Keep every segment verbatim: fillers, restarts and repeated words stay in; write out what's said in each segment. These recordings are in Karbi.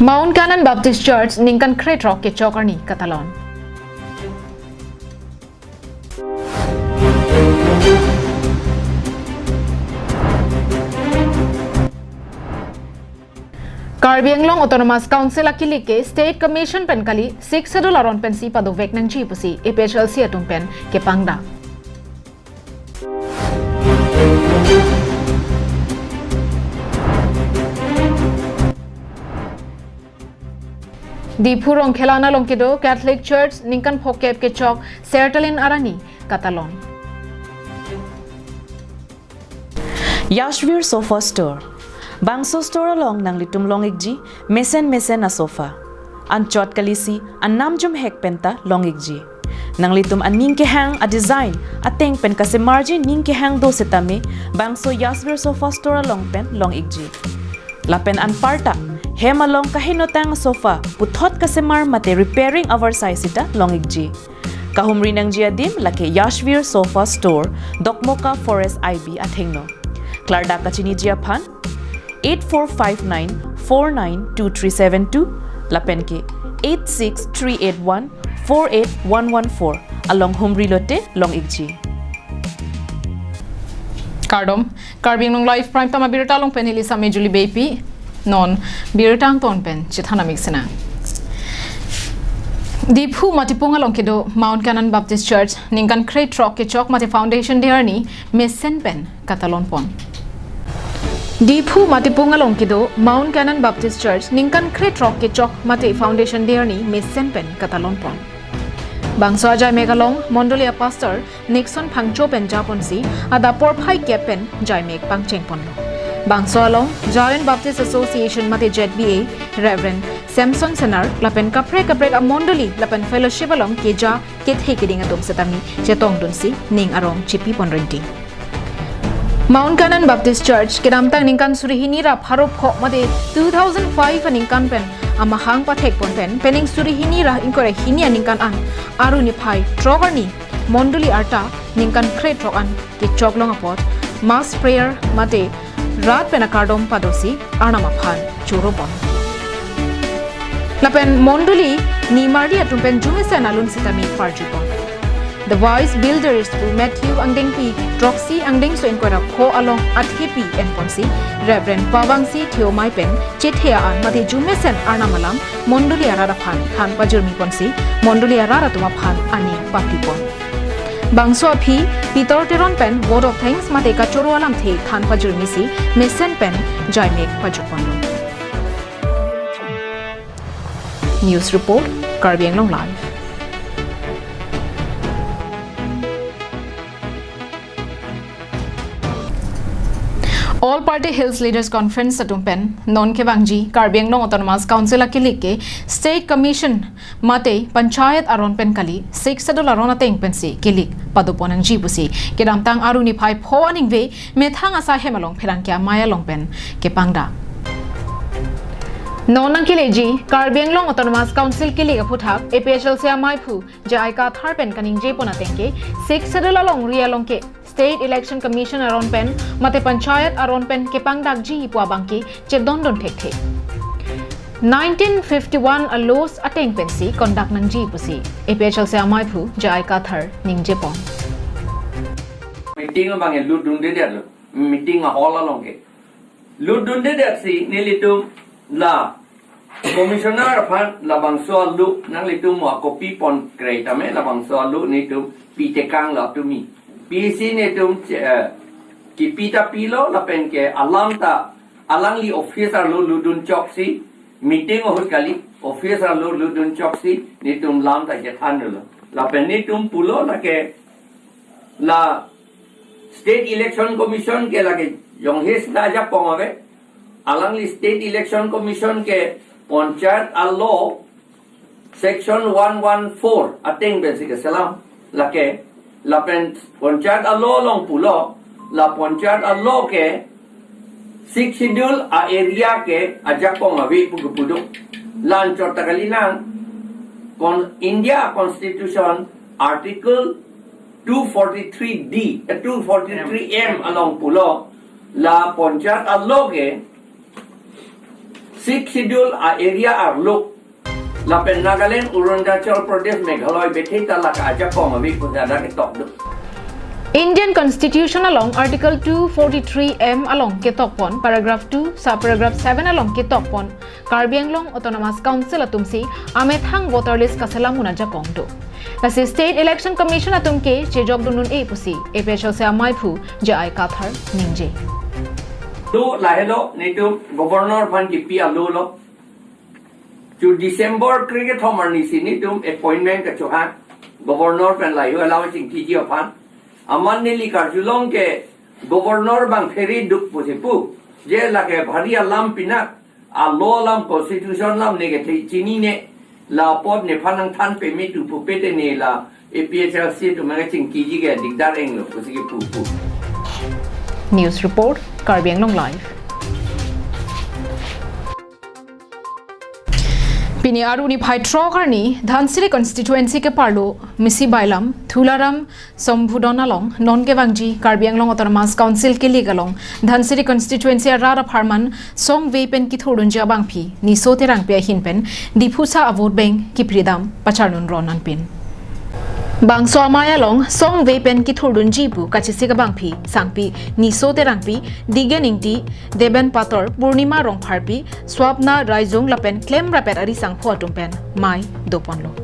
Mount Canaan Baptist Church ningkan krethrok kechok arni katalon. Karbi Anglong Autonomous Council akilik ke State Commission pen kali Sixth Schedule aron pensi padovek nangji pusi A P H L C atum pen kepangdak. Diphu Rongkhelan along kedo Catholic Church ningkan phokep kechok Sertalin arni katalon. Yashvir Sofa Store. Bangso store along nanglitum long-ikji mesen mesen asofa. Anchot kalisi anam jumhek penta long-ikji. Nanglitum aning kehang adesign ateng pen kasemarji ning kehang do setame bangso Yashvir Sofa Store along pen long-ikji. Lapen anparta hem along kahenotang sofa puthot kasemar mate repairing avar sai sita long-ikji. Kahumri nangji adim lake Yashvir Sofa Store, Dokmoka Forest I B athengno. Klardak kachiniji aphan eight four five nine four nine two three seven two lapen ke eight six three eight one four eight one one four along humri lote long-ikji. Kardom, Karbi Anglong Live Prime Time abirta along pen neli Same Julie Beypi, non birta angton pen chethan amik sena. Diphu Matipung along kedo Mount Canaan Baptist Church ningkan krethrok kechok mate Foundation Day arni mesen pen katalon pon. Diphu Matipung along kedo Mount Canaan Baptist Church ningkan krethrok kechok mate Foundation Day arni mesen pen katalon pon. Bangso ajaimek along Mondoli a-Pastor Nixon Phangcho pen japonsi adap porphai kep pen jaimek pangcheng ponlo. Bangso along Zion Baptist Association mate Z B A, Reverend Samson Senar lapen kaprek kaprek amondoli lapen fellowship along keja kethe keding atum setame chetongdunsi ning arong chepi pon rinti. Mount Canaan Baptist Church kedamtang ningkan suri hini ra pharo pho mate two thousand five aningkan pen amahang pathek pon pen pening suri hini ra ingkoi ra hini aningkan an aru niphai throk arni mondoli arta ningkan krethrok an kechoklong apot mass prayer mate rat pen akardom padosi Arnam aphan choro pon. Lapen mondoli nimarli atum pen jumesen alun setame parju pon. The Wise Builders pu Matthew angdengpi throksi angdengso ingkoi ra pho along athepi enponsi Reverend Pawangsi Theomai pen chethe an mate jumesen Arnam alam mondoli arat aphan than pajirmi ponsi mondoli arat atum aphan ani papi pon. Bangso aphi Peter Teron pen vote of thanks mate kachoro alamthe than pajirmisi mesen pen jaimek pajok ponlo. News report, Karbi Anglong Live. All Party Hills Leaders Conference atum pen non kevangji Karbi Anglong Autonomous Council akilik ke State Commission mate Panchayat aron pen kali Sixth Schedule aron ateng pensi kilik padopon nangji pusi kedamtang aru niphai pho aningve methang asai hem along pherangke amei along pen kepangdak. Non nangkeleji Karbi Anglong Autonomous Council kilik aphuthak A P H L C ameiphu J I Kathar pen kaningje pon ateng ke Sixth Schedule alongri along ke State Election Commission aron pen mate Panchayat aron pen kepangdakji pu abang ke chedondon thekthe. Nineteen fifty-one a-laws ateng pensi conduct nangji pusi A P H L C ameiphu J I Kathar ningje pon. Meeting abang e lut dunde dia lo. Meeting a-hall along ke lut dunde dia si nelitum la Commissioner aphan labangso a-law nanglitum mo copy pon krei tame labangso a-law netum pitekang la tumi. Pisi netum, eh, kipi ta pilo lapen ke alam ta alangli office arlo lut dun choksi meeting ahut kali office arlo lut dun choksi netum lam ta kethan dolo. Lapen netum pulo lake la State Election Commission ke lake jonghes ta ajakong ave. Alangli State Election Commission ke Panchayat a-law section one one four ateng pensi keselam lake lapen Panchayat a-law along pulo la Panchayat a-law ke Sixth Schedule a-area ke ajakong ave pu kepu do. La anchot ta kali nang kon India Constitution Article two forty-three D, eh, two forty-three M along pulo la Panchayat a-law ke Sixth Schedule a-area arlo lapen Nagaland, Arunachal Pradesh, Meghalaya bethe ta lake ajakong ave pusi adak ketok do. Indian Constitution along Article two forty-three M along ketokpon, paragraph two, subparagraph seven along ketokpon, Karbi Anglong Autonomous Council atumsi amethang voter list kaselam un ajakong do. Lasi State Election Commission atum ke chejokdun un-e pusi A P H L C amaiphu J I Kathar ningje. To lahelo netum governor aphan kipi alo lo. Chu December krekethom arnisi netum appointment kachohang governor pen lahelo alam chingkiji aphan. Amat neli karjulong ke governor abang phere duk pusi pu. Je lake bhari alam pinak, a-law alam, constitution alam ne kethe chinine, la apot nephan nangthan peme tu pupe te ne la A P H L C atum nangchingkiji ke dikdar inglo pusi kepu pu. News report, Karbi Anglong Live. Pini Arni phai throk arni Dhansiri constituency ke-arlo Misi Bailam, Thularam Sombudon along non kevangji Karbi Anglong Autonomous Council kelik along Dhansiri constituency arat apharman songve pen kithurdunji abangphi Niso Terangpi ahin pen Diphusa a-vote bank kipridam pacharnun ron anpin. Bangso amei along songve pen kithurdunji pu kachesik abangphi sangpi Niso Terangpi, Digen Ingti, Deben Pator, Purnima Rongpharpi, Swapna Raijung lapen klemrapet ari sangpho atum pen mei doponlo.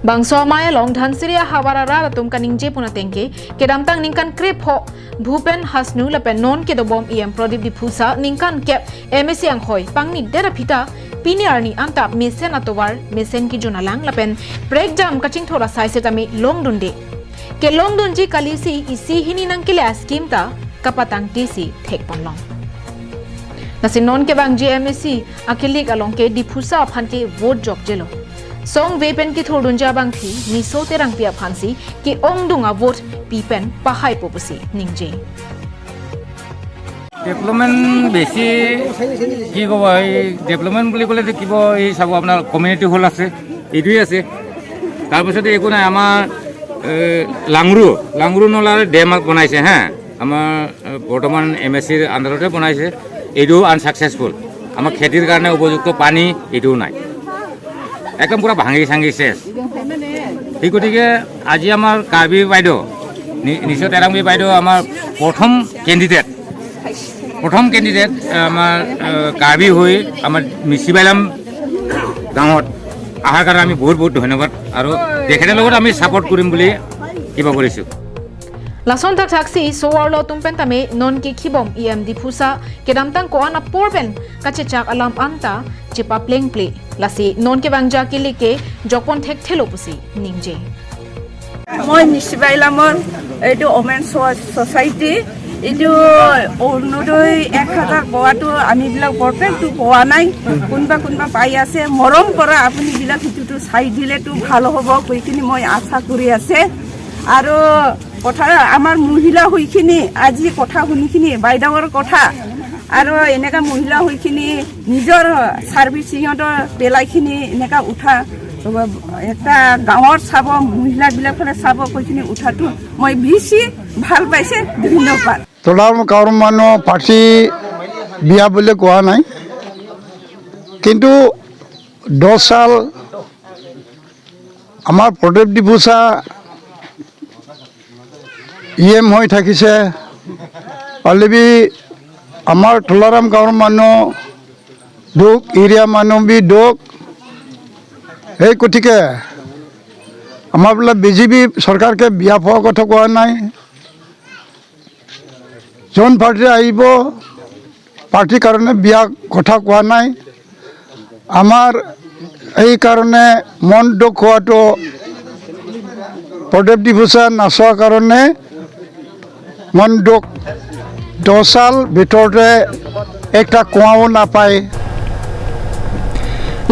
Bangso amei along Dhansiri ahavar arat atum kaningje pon ateng ke, kedamtang ningkan krepho Bhupen Hasnu lapen non kedobom E M Pradip Diphusa ningkan kep M A C anghoi pangnidet aphi ta pini arni anta mesen atovar, mesen kejun alang lapen prekjam kachingthur asai setame longdunde. Kelongdunji kalisi isi hini nangkele a-scheme ta kapatangtesi thekponlong. Lasi non kevangji M A C akelik along ke Diphusa aphan ke vote jokjelo. Songve pen kithurdunji abangphi Niso Terangpi aphansi ke-ongdung a-vote pi pen pahaipo pusi ningje. Development বেছি কি ক'ব, এই ডেভেলপমেণ্ট বুলি ক'লে যে কিবা এই চাব আপোনাৰ কমিউনিটি হল আছে, এইটোৱেই আছে। তাৰপিছতে একো নাই। আমাৰ এ, লাংৰু, লাংৰু নলাৰে ডেম বনাইছে, হা, আমাৰ এ, বৰ্তমান এম এ চিৰ আণ্ডাৰতে বনাইছে, এইটো আনচাকচেছফুল। আমাৰ খেতিৰ কাৰণে উপযুক্ত পানী এইটোও নাই, একদম পূৰা ভাঙি চাঙি চেচ। সেই গতিকে আজি আমাৰ কাৰ্বি বাইদেউ, নি- নিশা তেৰাংবি বাইদেউ আমাৰ প্ৰথম কেণ্ডিডেট, প্ৰথম কেণ্ডিডেট আমাৰ এ, কাৰ্বি হৈ আমাৰ মিচিবাইলাম গাঁৱত অহাৰ কাৰণে আমি বহুত বহুত ধন্যবাদ আৰু তেখেতৰ লগত আমি ছাপোৰ্ট কৰিম বুলি কিবা কৰিছোঁ। Lason thakthak si so-arlo atum pen tame non kekhibom E M Diphusa kedamtang ko-an apor pen kachechak alam anta chepaplengple. Lasi non kevangji akelik ke jokpon thekthelo pusi ningje. মই মিচিবাইলামৰ এইটো ওমেন ছ'চাইটি, এইটো অৰুণোদয় এক হাজাৰ পোৱাটো আমিবিলাক বৰপেনটো পোৱা নাই, কোনোবা কোনোবা পাই আছে। মৰম কৰা আপুনিবিলাক সেইটোতো চাই দিলেতো ভাল হ'ব কৈখিনি মই আশা কৰি আছে। আৰু কথা, আমাৰ মহিলা হৈখিনি আজি কথা শুনিখিনি বাইদেউৰ কথা, আৰু এনেকা মহিলা হৈখিনি নিজৰ চাৰ্ভিচ সিহঁতৰ পেলাইখিনি এনেকা উঠা, এটা গাঁৱৰ চাব, মহিলাবিলাক ফালে চাব কৈখিনি উঠাটো মই বেছি ভাল পাইছে। ধন্যবাদ। Thularam Kaur Manno প্ৰাৰ্থী বিয়া বুলি কোৱা নাই, কিন্তু দহ সাল আমাৰ প্ৰদীপ ডিফুচা ই এম হৈ থাকিছে, already আমাৰ Thularam Kaur Manno দুখ, এৰিয়া মানুহ বি দুখ। সেই গতিকে আমাৰ বোলে বি জে পি চৰকাৰকে বিয়া পোৱাৰ কথা কোৱা নাই। যোন পাৰ্টি আহিব, পাৰ্টিৰ কাৰণে বিয়া কথা কোৱা নাই। আমাৰ এই কাৰণে মন দুখ হোৱাটো, প্ৰদীপ ডিফুচা নাচোৱাৰ কাৰণে মন দুখ। দহ সাল ভিতৰতে একটা কুঁৱাও নাপায়।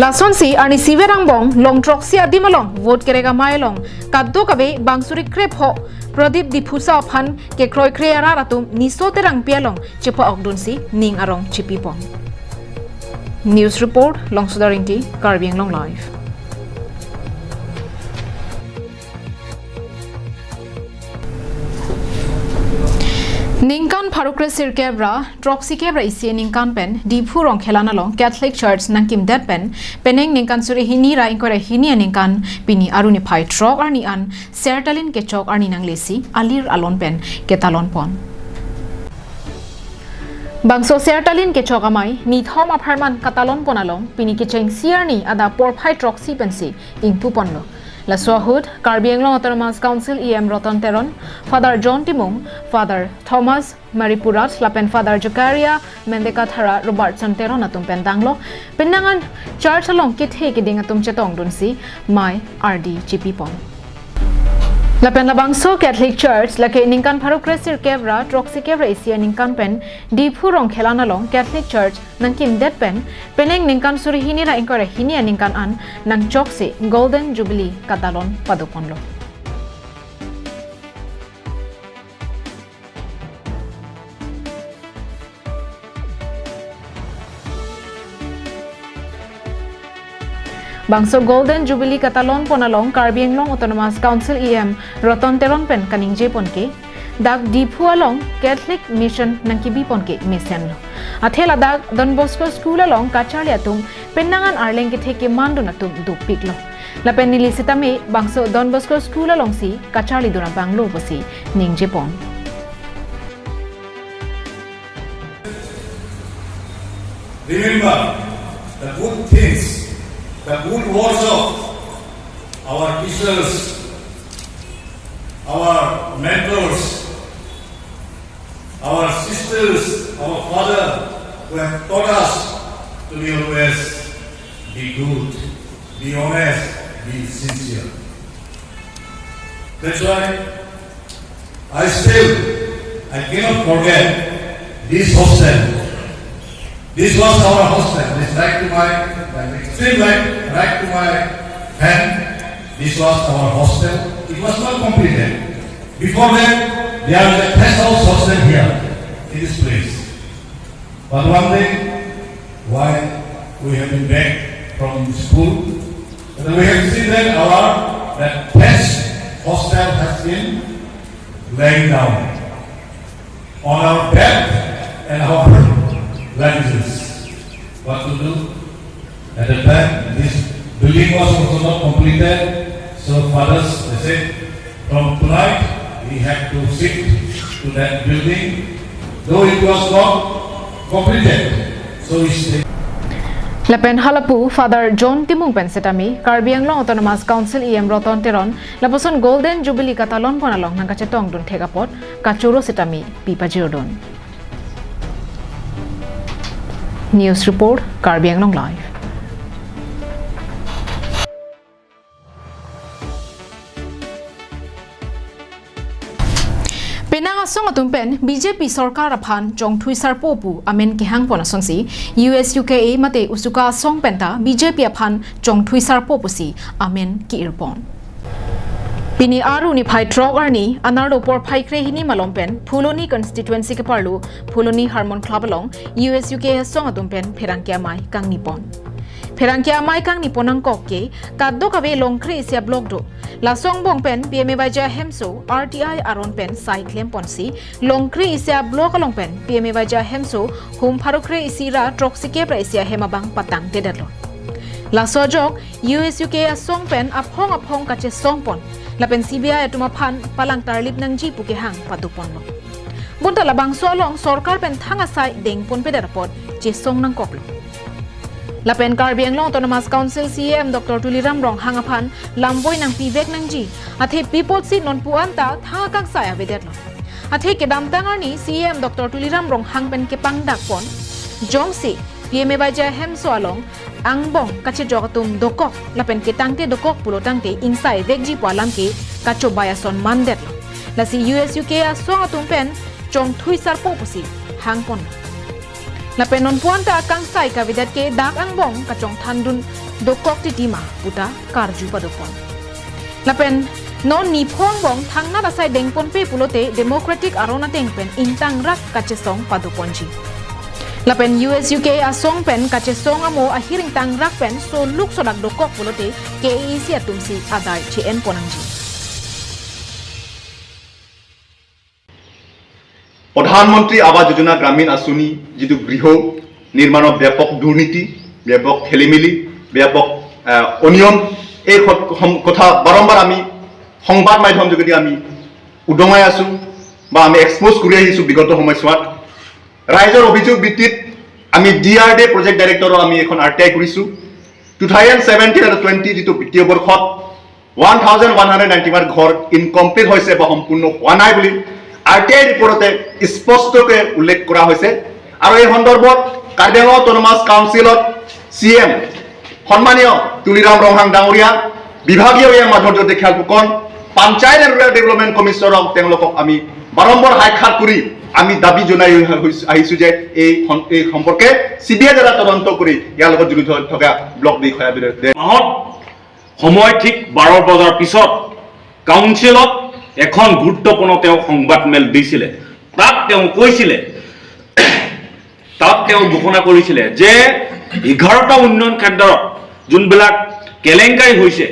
Lasonsi arni siver angbong long throksi adim along vote kerek amei along kadokave bang suri krepho Pradip Diphusa aphan kekroikre arat atum Niso Terangpi along chepa-okdunsi ning arong chepipon. News report, Longsodar Ingti, Karbi Anglong Live. Ningkan pharo kresirkep ra throksi kep ra isi aningkan pen Diphu Rongkhelan along Catholic Church nangkimdet pen penang ningkan suri hini ra ingkoi ra hini aningkan pini arni phai throk arni an sertalin kechok arni nanglesi alir alon pen ketalon pon. Bangso sertalin kechok amei nithom apharman katalon pon along pini kechengsi arni adap porphai throksi pensi ingpu ponlo. Laso ahut Karbi Anglong Autonomous Council E M Roton Teron, Father John Timung, Father Thomas Maripurat lapen Father Zakaria Mendekathara Robertson Teron atum pen danglo, penang an church along kethe keding atum chetongdunsi mei ardi chipipon. Lapen labangso Catholic Church lake ningkan pharo kresirkep ra throksi kep ra isi aningkan pen Diphu Rongkhelan along Catholic Church nangkimdet pen penang ningkan suri hini ra ingkoi ra hini aningkan an nangchoksi Golden Jubilee katalon padoponlo. Bangso Golden Jubilee katalon pon along Karbi Anglong Autonomous Council E M Roton Teron pen kaningje pon ke, dak Diphu along Catholic Mission nangkibi pon ke mesenlo. Athe ladak Don Bosco School along kacharli atum penang an arleng kethe kemandun atum dopiklo. Lapen neli sitame bangso Don Bosco School alongsi kacharlidun abanglo pusi ningje pon. Remember the good things, the good words of our teachers, our mentors, our sisters, our father, who have taught us to be always be good, be honest, be sincere. That's why I still, I cannot forget this hostel. This was our hostel. This right to my, my extreme right, right to my hand. This was our hostel. It was not completed. Before that, there was a guest house hostel here in this place. But one day, while we have been back from school, we have seen that our, that guest hostel has been laying down on our bed and our luggages. What to do? At that time, this building was also not completed. So fathers, they said, from tonight, we have to shift to that building. Though it was not completed, so we stay. Lapen halapu Father John Timung pen sitame Karbi Anglong Autonomous Council E M Roton Teron lapuson Golden Jubilee katalon pon along nangkachetongdun thek apot kachoro sitame pipajirdun. News report, Karbi Anglong Live. Penang asong atum pen B J P sorkar aphan chongthui sarpo pu amen kehang pon asonsi U S U K A mate USUKA asong penta B J P aphan chongthui sarpo pusi amen ki-ir pon. Pini arni phai throk arni anarlo porphai krehini malom pen Phuloni constituency keparlo Phuloni Harmon Club along U S U K A asong atum pen pherangke amei kangni pon. Pherangke amei kangni pon nangkok ke kadokave Longkre isi a-block do. Laso angbong pen P M A Y G a hemso R T I aron pen sai klem ponsi Longkre isi a-block along pen P M A Y G a hemso hum pharo kre isi ra throksi kep ra isi ahem abang patangtedetlo. Laso ajok U S U K A asong pen aphong aphong kachesong pon lapen C B I atum aphan palang tarlip nangji pu kehang pado ponlo. Bonta labangso along sorkar pen thang asai deng ponpedet apot chesong nangkoklo. Lapen Karbi Anglong Autonomous Council C E M Doctor Tuliram Ronghang aphan lamvoi nangpivek nangji, athe pi apotsi nonpu anta thang akangsai avedetlo. Athe kedamtang arni C E M Doctor Tuliram Ronghang pen kepangdak pon jongsi P M A Y G a hemso along angbong kachejok atum dokok lapen ketangte dokok pulo tangte ingsai vekji pu alam ke kachobai ason mandetlo. Lasi U S U K A asong atum pen chongthui sarpo pusi hang pon. Lapen nonpu anta akangsai kavedet ke dak angbong kachongthandun dokok titi ma puta karju pado pon. Lapen non niphong angbong thangnat asai deng ponpe pulote democratic aron ateng pen ingtangrak kachesong pado ponji. Lapen U S U K A asong pen kachesong amo ahir ingtangrak pen soluk sodak dokok pulote K A A C atumsi adai che-en pon nangji. প্ৰধানমন্ত্ৰী আৱাস যোজনা গ্ৰামীণ আঁচনি যিটো গৃহ নিৰ্মাণৰ ব্যাপক দুৰ্নীতি, ব্যাপক খেলিমেলি, ব্যাপক, আহ, অনিয়ম, এই স-, সম-, কথা বাৰম্বাৰ আমি সংবাদ মাধ্যম যোগেদি আমি উদঙাই আছো বা আমি এক্সপ'জ কৰি আহিছো বিগত সময়ছোৱাত। ৰাইজৰ অভিযোগ ভিত্তিত আমি ডি আৰ ডি প্ৰজেক্ট ডাইৰেক্টৰৰ আমি এখন আৰ টি আই কৰিছো। টু থাউজেণ্ড ছেভেণ্টিন আৰু টুৱেণ্টি যিটো বিত্তীয় বৰ্ষত one thousand one hundred ninety one ঘৰ ইনকমপ্লিট হৈছে বা সম্পূৰ্ণ হোৱা নাই বুলি আৰ টি আই ৰিপৰ্টতে স্পষ্টকৈ উল্লেখ কৰা হৈছে। আৰু এই সন্দৰ্ভত কাৰ্বি আংলং অট'নমাছ কাউন্সিলত চি এম সন্মানীয় তুলিৰাম ৰংহাং ডাঙৰীয়া, বিভাগীয় ই এম মাধৱজ্যোতি খেল ফুকন, পঞ্চায়ত এণ্ড ৰুৰেল ডেভেলপমেণ্ট কমিছনাৰক তেওঁলোকক আমি বাৰম্বাৰ সাক্ষাৎ কৰি আমি দাবী জনাই আহিছো যে এই সন-, এই সম্পৰ্কে চি বি আই দ্বাৰা তদন্ত কৰি ইয়াৰ লগত জড়িত থকা ব্লক বিষয়াবিধে মাহত সময় ঠিক বাৰ বজাৰ পিছত কাউন্সিলত এখন গুৰুত্বপূৰ্ণ তেওঁ সংবাদমেল দিছিলে। তাত তেওঁ কৈছিলে, তাত তেওঁ ঘোষণা কৰিছিলে যে এঘাৰটা উন্নয়ন কেন্দ্ৰত যোনবিলাক কেলেংকাৰী হৈছে,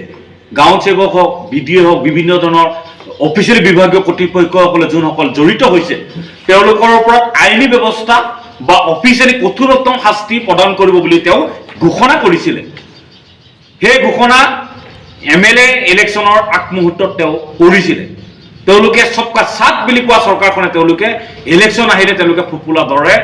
গাঁও সেৱক হওক, বি ডি অ' হওক, বিভিন্ন ধৰণৰ অফিচিয়েল বিভাগীয় কৰ্তৃপক্ষসকলে যোনসকল জড়িত হৈছে, তেওঁলোকৰ ওপৰত আইনী ব্যৱস্থা বা অফিচিয়েলি কঠোৰতম শাস্তি প্ৰদান কৰিব বুলি তেওঁ ঘোষণা কৰিছিলে। সেই ঘোষণা এম এল এ ইলেকশ্যনৰ আগমুহূৰ্তত তেওঁ কৰিছিলে। তেওঁলোকে সবকা সাথ বুলি কোৱা চৰকাৰখনে তেওঁলোকে ইলেকশ্যন আহিলে তেওঁলোকে ফোঁপোলা দৰে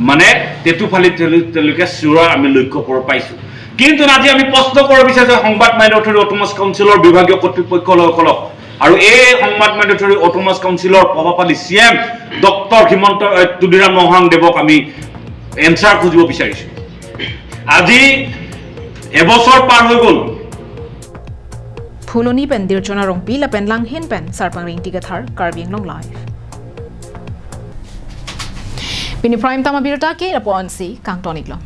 মানে টেটু ফালি তেওঁলোকে চিঞৰা আমি লক্ষ্য কৰিব পাইছো। কিন্তু আজি আমি প্ৰশ্ন কৰিব বিচাৰিছো সংবাদ মাধ্যম থ্ৰুদি অট'নমাছ কাউন্সিলৰ বিভাগীয় কৰ্তৃপক্ষসকলক আৰু এই সংবাদ মাধ্যম থ্ৰুদি অট'নমাছ কাউন্সিলৰ প্ৰভাৱশালী চি এম ডক্টৰ হিমন্ত, এ, তুলিৰাম ৰংহাং দেৱক আমি এনচাৰ খুজিব বিচাৰিছো। আজি এবছৰ পাৰ হৈ গ'ল। Phuloni pen Dirchona Rongpi lapen Langhin pen Sarpang Ringti Kathar, Karbi Anglong Live. Pini prime time abirta ke lapu-ansi kangton-iklo.